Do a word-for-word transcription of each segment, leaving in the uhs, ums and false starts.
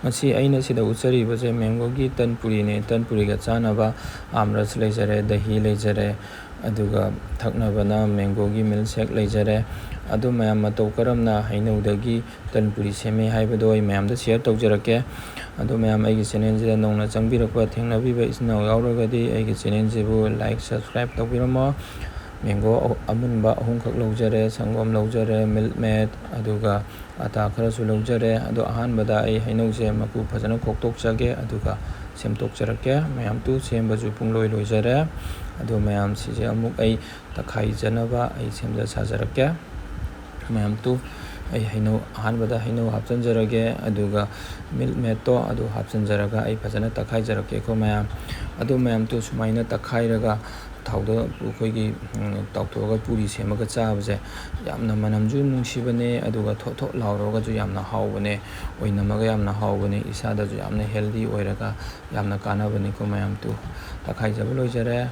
ꯃꯁꯤ ꯑꯩꯅ ꯁꯤꯗ ꯎꯠꯆꯔꯤꯕꯁꯦ ꯃꯦꯡꯒꯣꯒꯤ ꯇꯟ ꯄꯨꯔꯤꯅꯦ꯫ ꯇꯟ ꯄꯨꯔꯤꯒ ꯆꯥꯅꯕ ꯑꯥꯝꯔꯁ ꯂꯩꯖꯔꯦ, ꯗꯍꯤ ꯂꯩꯖꯔꯦ, ꯑꯗꯨꯒ ꯊꯛꯅꯕꯅ ꯃꯦꯡꯒꯣꯒꯤ ꯃꯤꯜꯛ ꯁꯦꯛ ꯂꯩꯖꯔꯦ꯫ ꯑꯗꯨ ꯃꯌꯥꯝ ꯃꯇꯧ ꯀꯔꯝꯅ ꯍꯩꯅꯧꯗꯒꯤ ꯇꯟ ꯄꯨꯔꯤ ꯁꯦꯝꯃꯤ ꯍꯥꯏꯕꯗꯣ ꯑꯩ ꯃꯌꯥꯝꯗ ꯁꯤꯌꯔ ꯇꯧꯖꯔꯛꯀꯦ꯫ ꯑꯗꯨ ꯃꯌꯥꯝ ꯑꯩꯒꯤ ꯆꯦꯅꯦꯜꯁꯤꯗ ꯅꯧꯅ ꯆꯪꯕꯤꯔꯛꯄ ꯊꯦꯡꯅꯕꯤꯕ ꯏꯆꯤꯟ ꯏꯅꯥꯎ ꯌꯥꯎꯔꯒꯗꯤ ꯑꯩꯒꯤ ꯆꯦꯅꯦꯜꯁꯤꯕꯨ ꯂꯥꯏꯛ, ꯁꯕꯁꯀ꯭ꯔꯥꯏꯕ ꯇꯧꯕꯤꯔꯝꯃꯣ꯫ ꯃꯦꯡꯒꯣ ꯑꯍꯨ-, ꯑꯃꯨꯟꯕ ꯑꯍꯨꯝꯈꯛ ꯂꯧꯖꯔꯦ, ꯁꯪꯒꯣꯝ ꯂꯧꯖꯔꯦ, ꯃꯤꯜꯛ ꯃꯦꯗ, ꯑꯗꯨꯒ ꯑꯇꯥ ꯈꯔꯁꯨ ꯂꯧꯖꯔꯦ꯫ ꯑꯗꯣ ꯑꯍꯥꯟꯕꯗ ꯑꯩ ꯍꯩꯅꯧꯁꯦ ꯃꯀꯨ ꯐꯖꯅ ꯈꯣꯛꯇꯣꯛꯆꯒꯦ, ꯑꯗꯨꯒ ꯁꯦꯝꯗꯣꯛꯆꯔꯛꯀꯦ꯫ ꯃꯌꯥꯝ ꯇꯨ ꯁꯦꯝꯕꯁꯨ ꯄꯨꯡꯂꯣꯏ ꯂꯣꯏꯖꯔꯦ꯫ ꯑꯗꯣ ꯃꯌꯥꯝ ꯁꯤꯁꯦ ꯑꯃꯨꯛ ꯑꯩ ꯇꯛꯈꯥꯏꯖꯅꯕ ꯑꯩ ꯁꯦꯝꯖ ꯁꯥꯖꯔꯛꯀꯦ꯫ ꯃꯌꯥꯝ ꯇꯨ ꯑꯩ ꯍꯩꯅꯧ, ꯑꯍꯥꯟꯕꯗ ꯍꯩꯅꯧ ꯍꯥꯞꯆꯤꯟꯖꯔꯒꯦ, ꯑꯗꯨꯒ ꯃꯤꯜꯛ ꯃꯦꯗꯇꯣ ꯑꯗꯨ ꯍꯥꯞꯆꯤꯟꯖꯔꯒ ꯑꯩ ꯐꯖꯅ ꯇꯛꯈꯥꯏꯖꯔꯛꯀꯦꯀꯣ ꯃꯌꯥꯝ꯫ ꯑꯗꯣ ꯃꯌꯥꯝ ꯇꯨ ꯁꯨꯃꯥꯏꯅ ꯇꯛꯈꯥꯏꯔꯒ ꯊꯥꯎꯗ ꯑꯩꯈꯣꯏꯒꯤ, ꯎꯝ, ꯇꯥꯎꯊꯣꯛꯑꯒ ꯄꯨꯔꯤ ꯁꯦꯝꯃꯒ ꯆꯥꯕꯁꯦ ꯌꯥꯝꯅ ꯃꯅꯝꯁꯨ ꯅꯨꯡꯁꯤꯕꯅꯦ, ꯑꯗꯨꯒ ꯊꯣꯠ ꯊꯣꯠ ꯂꯥꯎꯔꯒꯁꯨ ꯌꯥꯝꯅ ꯍꯥꯎꯕꯅꯦ, ꯑꯣꯏꯅꯝꯃꯒ ꯌꯥꯝꯅ ꯍꯥꯎꯕꯅꯦ, ꯏꯁꯥꯗꯁꯨ ꯌꯥꯝꯅ ꯍꯦꯜꯗꯤ ꯑꯣꯏꯔꯒ ꯌꯥꯝꯅ ꯀꯥꯟꯅꯕꯅꯤꯀꯣ ꯃꯌꯥꯝ ꯇꯨ꯫ ꯇꯛꯈꯥꯏꯖꯕ ꯂꯣꯏꯖꯔꯦ꯫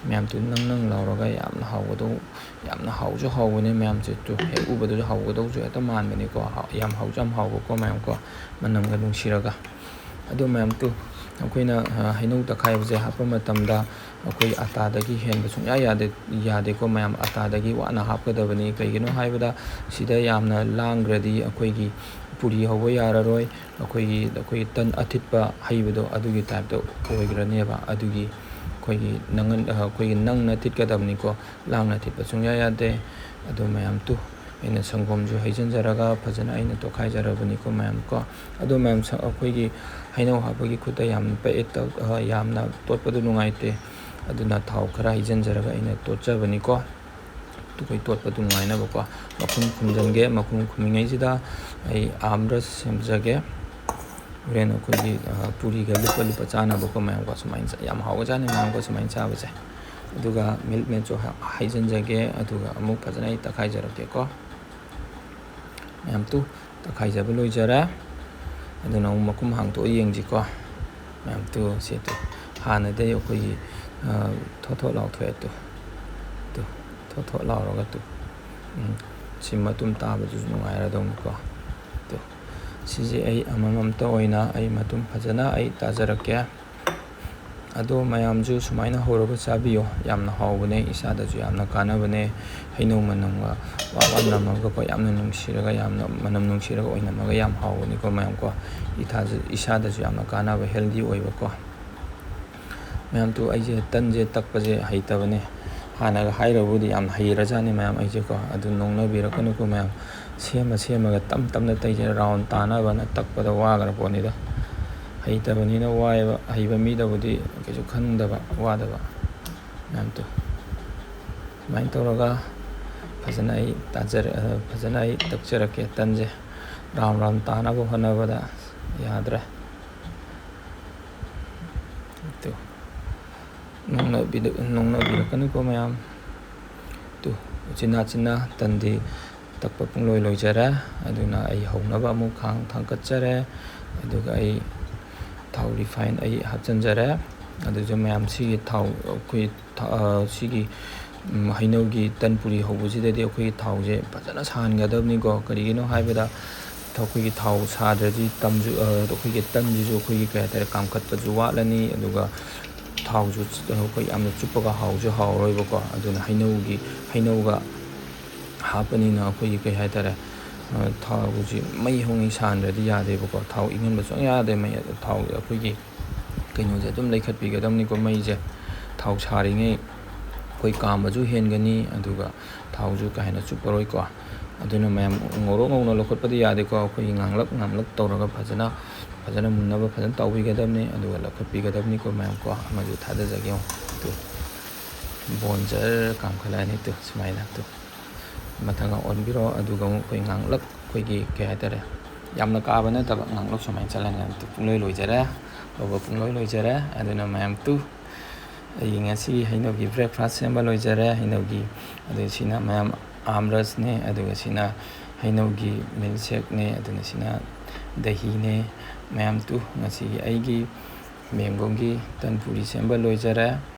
ꯃꯌꯥꯝ ꯇꯨ ꯅꯪ ꯅꯪ ꯂꯥꯎꯔꯒ ꯌꯥꯝꯅ ꯍꯥꯎꯒꯗꯧ, ꯌꯥꯝꯅ ꯍꯥꯎꯁꯨ ꯍꯥꯎꯕꯅꯦ ꯃꯌꯥꯝꯁꯦ꯫ ꯇꯨ ꯍꯦꯛ ꯎꯕꯗꯁꯨ ꯍꯥꯎꯒꯗꯧꯁꯨ ꯍꯦꯛꯇ ꯃꯥꯟꯕꯅꯤꯀꯣ꯫ ꯍꯥꯎ-, ꯌꯥꯝ ꯍꯥꯎꯁꯨ ꯌꯥꯝ ꯍꯥꯎꯕꯀꯣ ꯃꯌꯥꯝꯀꯣ, ꯃꯅꯝꯒ ꯅꯨꯡꯁꯤꯔꯒ꯫ ꯑꯗꯨ ꯃꯌꯥꯝ ꯇꯨ ꯑꯩꯈꯣꯏꯅ, ꯑ, ꯍꯩꯅꯧ ꯇꯛꯈꯥꯏꯕꯁꯦ ꯍꯥꯞꯄ ꯃꯇꯝꯗ ꯑꯩꯈꯣꯏ ꯑꯇꯥꯗꯒꯤ ꯍꯦꯟꯕ ꯁꯨꯡꯌꯥ ꯌꯥꯗꯦ, ꯌꯥꯗꯦꯀꯣ ꯃꯌꯥꯝ꯫ ꯑꯇꯥꯗꯒꯤ ꯋꯥꯅ ꯍꯥꯞꯀꯗꯕꯅꯤ꯫ ꯀꯩꯒꯤꯅꯣ ꯍꯥꯏꯕꯗ ꯁꯤꯗ ꯌꯥꯝꯅ ꯂꯥꯡꯈ꯭ꯔꯗꯤ ꯑꯩꯈꯣꯏꯒꯤ ꯄꯨꯔꯤ ꯍꯧꯕ ꯌꯥꯔꯔꯣꯏ꯫ ꯑꯩꯈꯣꯏꯒꯤ, ꯑꯩꯈꯣꯏꯒꯤ ꯇꯟ ꯑꯊꯤꯠꯄ ꯍꯩꯕꯗꯣ ꯑꯗꯨꯒꯤ ꯇꯥꯏꯞꯇ ꯑꯣꯏꯈ꯭ꯔꯅꯦꯕ꯫ ꯑꯗꯨꯒꯤ ꯑꯩꯈꯣꯏꯒꯤ ꯅꯪ-, ꯑꯩꯈꯣꯏꯒꯤ ꯅꯪꯅ ꯊꯤꯠꯀꯗꯕꯅꯤꯀꯣ, ꯂꯥꯡꯅ ꯊꯤꯠꯄ ꯁꯨꯡꯌꯥ ꯌꯥꯗꯦ꯫ ꯑꯗꯨ ꯃꯌꯥꯝ ꯇꯨ ꯑꯩꯅ ꯁꯪꯒꯣꯝꯁꯨ ꯍꯩꯖꯤꯟꯖꯔꯒ ꯐꯖꯅ ꯑꯩꯅ ꯇꯣꯠꯈꯥꯏꯖꯔꯕꯅꯤꯀꯣ ꯃꯌꯥꯝ ꯀꯣ꯫ ꯑꯗꯣ ꯃꯌꯥꯝ ꯁ-, ꯑꯩꯈꯣꯏꯒꯤ ꯍꯩꯅꯧ ꯍꯥꯞꯄꯒꯤ ꯈꯨꯠꯇ ꯌꯥꯝ ꯄꯛꯑꯦ ꯇꯧ-, ꯑ, ꯌꯥꯝꯅ ꯇꯣꯠꯄꯗꯣ ꯅꯨꯡꯉꯥꯏꯇꯦ꯫ ꯑꯗꯨꯅ ꯊꯥꯎ ꯈꯔ ꯍꯩꯖꯤꯟꯖꯔꯒ ꯑꯩꯅ ꯇꯣꯠꯆꯕꯅꯤꯀꯣ꯫ ꯑꯩꯈꯣꯏ ꯇꯣꯠꯄꯗꯨ ꯅꯨꯡꯉꯥꯏꯅꯕꯀꯣ꯫ ꯃꯈꯨꯝ ꯈꯨꯝꯖꯤꯟꯒꯦ꯫ ꯃꯈꯨꯝ ꯈꯨꯝꯃꯤꯉꯩꯁꯤꯗ ꯑꯩ ꯑꯥꯝꯔꯁ ꯁꯦꯝꯖꯒꯦ꯫ ꯍꯣꯔꯦꯟ ꯑꯩꯈꯣꯏꯒꯤ, ꯑ, ꯄꯨꯔꯤꯒ ꯂꯨꯞꯄ ꯂꯨꯞꯄ ꯆꯥꯅꯕꯀꯣ ꯃꯌꯥꯝꯀꯣ꯫ ꯁꯨꯃꯥꯏꯅ ꯆꯥ-, ꯌꯥꯝ ꯍꯥꯎꯒꯖꯥꯠꯅꯤ ꯃꯌꯥꯝꯀꯣ ꯁꯨꯃꯥꯏꯅ ꯆꯥꯕꯁꯦ꯫ ꯑꯗꯨꯒ ꯃꯤꯜꯛ ꯃꯦꯗꯁꯨ ꯍ-, ꯍꯩꯖꯤꯟꯖꯒꯦ꯫ ꯑꯗꯨꯒ ꯑꯃꯨꯛ ꯐꯖꯅ ꯑꯩ ꯇꯛꯈꯥꯏꯖꯔꯛꯀꯦꯀꯣ꯫ ꯃꯌꯥꯝ ꯇꯨ ꯇꯛꯈꯥꯏꯖꯕ ꯂꯣꯏꯖꯔꯦ꯫ ꯑꯗꯨꯅ ꯑꯃꯨꯛ ꯃꯈꯨꯝ ꯍꯥꯡꯇꯣꯛꯑ ꯌꯦꯡꯁꯤꯀꯣ꯫ ꯃꯌꯥꯝ ꯇꯨ ꯁꯦ ꯇꯨ ꯍꯥꯟꯅꯗꯩ ꯑꯩꯈꯣꯏꯒꯤ, ꯑ, ꯊꯣꯠ ꯊꯣꯠ ꯂꯥꯎꯊꯣꯛꯑꯦ ꯇꯨ꯫ ꯇꯨ ꯊꯣꯠ ꯊꯣꯠ ꯂꯥꯎꯔꯒ ꯇꯨ꯫ ꯎꯝ, ꯁꯤ ꯃꯇꯨꯝ ꯇꯥꯕꯗꯨꯁꯨ ꯅꯨꯡꯉꯥꯏꯔꯗꯧꯅꯤꯀꯣ꯫ ꯇꯨ ꯁꯤꯁꯦ ꯑꯩ ꯑꯃꯃꯝꯇ ꯑꯣꯏꯅ ꯑꯩ ꯃꯇꯨꯝ ꯐꯖꯅ ꯑꯩ ꯇꯥꯖꯔꯛꯀꯦ꯫ ꯑꯗꯣ ꯃꯌꯥꯝꯁꯨ ꯁꯨꯃꯥꯏꯅ ꯍꯧꯔꯒ ꯆꯥꯕꯤꯌꯣ, ꯌꯥꯝꯅ ꯍꯥꯎꯕꯅꯦ, ꯏꯁꯥꯗꯁꯨ ꯌꯥꯝꯅ ꯀꯥꯟꯅꯕꯅꯦ꯫ ꯍꯩꯅꯧ ꯃꯅꯝꯒ ꯋꯥ ꯋꯥ ꯅꯝꯃꯒꯀꯣ, ꯌꯥꯝꯅ ꯅꯨꯡꯁꯤꯔꯒ, ꯌꯥꯝꯅ ꯃꯅꯝ ꯅꯨꯡꯁꯤꯔꯒ ꯑꯣꯏꯅꯝꯃꯒ ꯌꯥꯝ ꯍꯥꯎꯕꯅꯤꯀꯣ ꯃꯌꯥꯝꯀꯣ꯫ ꯏꯁꯥꯁꯨ, ꯏꯁꯥꯗꯁꯨ ꯌꯥꯝꯅ ꯀꯥꯟꯅꯕ, healthy ꯑꯣꯏꯕꯀꯣ꯫ ꯃꯌꯥꯝ ꯇꯨ, ꯑꯩꯁꯦ ꯇꯟꯁꯦ ꯇꯛꯄꯁꯦ ꯍꯩꯇꯕꯅꯦ꯫ ꯍꯥꯟꯅꯒ ꯍꯥꯏꯔꯕꯨꯗꯤ ꯌꯥꯝ ꯍꯩꯔꯖꯥꯠꯅꯤ ꯃꯌꯥꯝ ꯑꯩꯁꯦꯀꯣ꯫ ꯑꯗꯨ ꯅꯣꯛꯅꯕꯤꯔꯛꯀꯅꯨꯀꯣ ꯃꯌꯥꯝ꯫ ꯁꯦꯝꯃ ꯁꯦꯝꯃꯒ ꯇꯞ ꯇꯞꯅ ꯇꯩꯁꯦ, round ꯇꯥꯅꯕꯅ ꯇꯛꯄꯗ ꯋꯥꯈ꯭ꯔ ꯄꯣꯠꯅꯤꯗ꯫ ꯍꯩꯇꯕꯅꯤꯅ ꯋꯥꯏꯑꯦꯕ, ꯍꯩꯕ ꯃꯤꯗꯕꯨꯗꯤ ꯀꯩꯁꯨ ꯈꯟꯗꯕ, ꯋꯥꯗꯕ꯫ ꯃꯌꯥꯝ ꯇꯨ, ꯁꯨꯃꯥꯏꯅ ꯇꯧꯔꯒ ꯐꯖꯅ ꯑꯩ ꯇꯥꯖꯔ-, ꯑ, ꯐꯖꯅ ꯑꯩ ꯇꯛꯆꯔꯛꯀꯦ ꯇꯟꯁꯦ꯫ Round round ꯇꯥꯅꯕ ꯍꯣꯠꯅꯕꯗ ꯌꯥꯗ꯭ꯔꯦ꯫ ꯇꯨ, ꯅꯣꯛꯅꯕꯤꯗ-, ꯅꯣꯛꯅꯕꯤꯔꯛꯀꯅꯨꯀꯣ ꯃꯌꯥꯝ꯫ ꯇꯨ, ꯎꯆꯤꯟ ꯅꯥꯆꯤꯟꯅ ꯇꯟꯗꯤ ꯇꯛꯄ ꯄꯨꯡꯂꯣꯏ ꯂꯣꯏꯖꯔꯦ꯫ ꯑꯗꯨꯅ ꯑꯩ ꯍꯧꯅꯕ ꯑꯃꯨꯛ ꯈꯥꯡ ꯊꯥꯡꯒꯠꯆꯔꯦ꯫ ꯑꯗꯨꯒ ꯑꯩ ꯊꯥꯎ refine ꯑꯩ ꯍꯥꯞꯆꯤꯟꯖꯔꯦ꯫ ꯑꯗꯨꯁꯨ ꯃꯌꯥꯝ, ꯁꯤꯒꯤ ꯊꯥꯎ ꯑꯩꯈꯣꯏ ꯊꯥ-, ꯑ, ꯁꯤꯒꯤ, ꯎꯝ, ꯍꯩꯅꯧꯒꯤ ꯇꯟ ꯄꯨꯔꯤ ꯍꯧꯕꯁꯤꯗꯗꯤ ꯑꯩꯈꯣꯏꯒꯤ ꯊꯥꯎꯁꯦ ꯐꯖꯅ ꯁꯥꯍꯟꯒꯗꯕꯅꯤꯀꯣ꯫ ꯀꯔꯤꯒꯤꯅꯣ ꯍꯥꯏꯕꯗ ꯑꯩꯈꯣꯏꯒꯤ ꯊꯥꯎ ꯁꯥꯗ꯭ꯔꯗꯤ ꯇꯝꯁꯨ, ꯑ, ꯑꯩꯈꯣꯏꯒꯤ ꯇꯟꯁꯤꯁꯨ ꯑꯩꯈꯣꯏꯒꯤ, ꯀꯩ ꯍꯥꯏꯇꯥꯔꯦ, ꯀꯥꯝꯈꯠꯄꯁꯨ ꯋꯥꯠꯂꯅꯤ꯫ ꯑꯗꯨꯒ ꯊꯥꯎꯁꯨ ꯑꯩꯈꯣꯏ ꯌꯥꯝꯅ ꯆꯨꯞꯄꯒ ꯍꯥꯎꯁꯨ ꯍꯥꯎꯔꯣꯏꯕꯀꯣ꯫ ꯑꯗꯨꯅ ꯍꯩꯅꯧꯒꯤ, ꯍꯩꯅꯧꯒ ꯍꯥꯞꯄꯅꯤꯅ ꯑꯩꯈꯣꯏꯒꯤ, ꯀꯩ ꯍꯥꯏꯇꯥꯔꯦ, ꯑ, ꯊꯥꯎꯁꯤ ꯃꯩ ꯍꯧꯉꯩ ꯁꯥꯍꯟꯗ꯭ꯔꯗꯤ ꯌꯥꯗꯦꯕꯀꯣ꯫ ꯊꯥꯎ ꯏꯪꯍꯟꯕ ꯁꯨꯡꯌꯥ ꯌꯥꯗꯦ꯫ ꯃꯩ, ꯊꯥꯎ ꯑꯩꯈꯣꯏꯒꯤ ꯀꯩꯅꯣꯁꯦ ꯑꯗꯨꯝ ꯂꯩꯈꯠꯄꯤꯒꯗꯕꯅꯤꯀꯣ ꯃꯩꯁꯦ꯫ ꯊꯥꯎ ꯁꯥꯔꯤꯉꯩ ꯑꯩꯈꯣꯏ ꯀꯥꯝꯕꯁꯨ ꯍꯦꯟꯒꯅꯤ, ꯑꯗꯨꯒ ꯊꯥꯎꯁꯨ ꯀꯥ ꯍꯦꯟꯅ ꯆꯨꯞꯄꯔꯣꯏꯀꯣ꯫ ꯑꯗꯨꯅ ꯃꯌꯥꯝ ꯉꯧꯔꯣꯛ ꯉꯧꯅ ꯂꯧꯈꯠꯄꯗꯤ ꯌꯥꯗꯦꯀꯣ꯫ ꯑꯩꯈꯣꯏꯒꯤ ꯉꯥꯡꯂꯞ ꯉꯥꯡꯂꯞ ꯇꯧꯔꯒ ꯐꯖꯅ, ꯐꯖꯅ ꯃꯨꯟꯅꯕ ꯐꯖꯅ ꯇꯧꯕꯤꯒꯗꯕꯅꯤ, ꯑꯗꯨꯒ ꯂꯧꯈꯠꯄꯤꯒꯗꯕꯅꯤꯀꯣ ꯃꯌꯥꯝꯀꯣ꯫ ꯑꯃꯁꯨ ꯊꯥꯗꯖꯒꯦ ꯌꯦꯡꯉꯣ꯫ ꯇꯨ, ꯕꯣꯟ ꯖꯔ ꯀꯥꯝꯈꯠꯂꯛꯑꯅꯤ꯫ ꯇꯨ, ꯁꯨꯃꯥꯏꯅ꯫ ꯇꯨ, ꯃꯊꯪ ꯑꯣꯟꯕꯤꯔꯣ꯫ ꯑꯗꯨꯒ ꯑꯃꯨꯛ ꯑꯩꯈꯣꯏ ꯉꯥꯡꯂꯞ, ꯑꯩꯈꯣꯏꯒꯤ, ꯀꯩ ꯍꯥꯏꯇꯥꯔꯦ, ꯌꯥꯝꯅ ꯀꯥꯕ ꯅꯠꯇꯕ, ꯉꯥꯡꯂꯞ ꯁꯨꯃꯥꯏꯅ ꯆꯠꯂꯅꯤ꯫ ꯇꯨ, ꯄꯨꯡꯂꯣꯏ ꯂꯣꯏꯖꯔꯦ꯫ ꯍꯧꯕ ꯄꯨꯡꯂꯣꯏ ꯂꯣꯏꯖꯔꯦ꯫ ꯑꯗꯨꯅ ꯃꯌꯥꯝ, ꯇꯨ, ꯑꯩꯒꯤ ꯉꯁꯤꯒꯤ ꯍꯩꯅꯧꯒꯤ breakfast ꯁꯦꯝꯕ ꯂꯣꯏꯖꯔꯦ꯫ ꯍꯩꯅꯧꯒꯤ, ꯑꯗꯨ ꯁꯤꯅ ꯃꯌꯥꯝ ꯑꯥꯝꯔꯁꯅꯦ, ꯑꯗꯨꯒ ꯁꯤꯅ ꯍꯩꯅꯧꯒꯤ milkshake ꯅꯦ, ꯑꯗꯨꯅ ꯁꯤꯅ ꯗꯍꯤꯅꯦ꯫ ꯃꯌꯥꯝ, ꯇꯨ, ꯉꯁꯤꯒꯤ ꯑꯩꯒꯤ ꯃꯦꯝꯒꯣꯝꯒꯤ ꯇꯟ ꯄꯨꯔꯤ ꯁꯦꯝꯕ ꯂꯣꯏꯖꯔꯦ꯫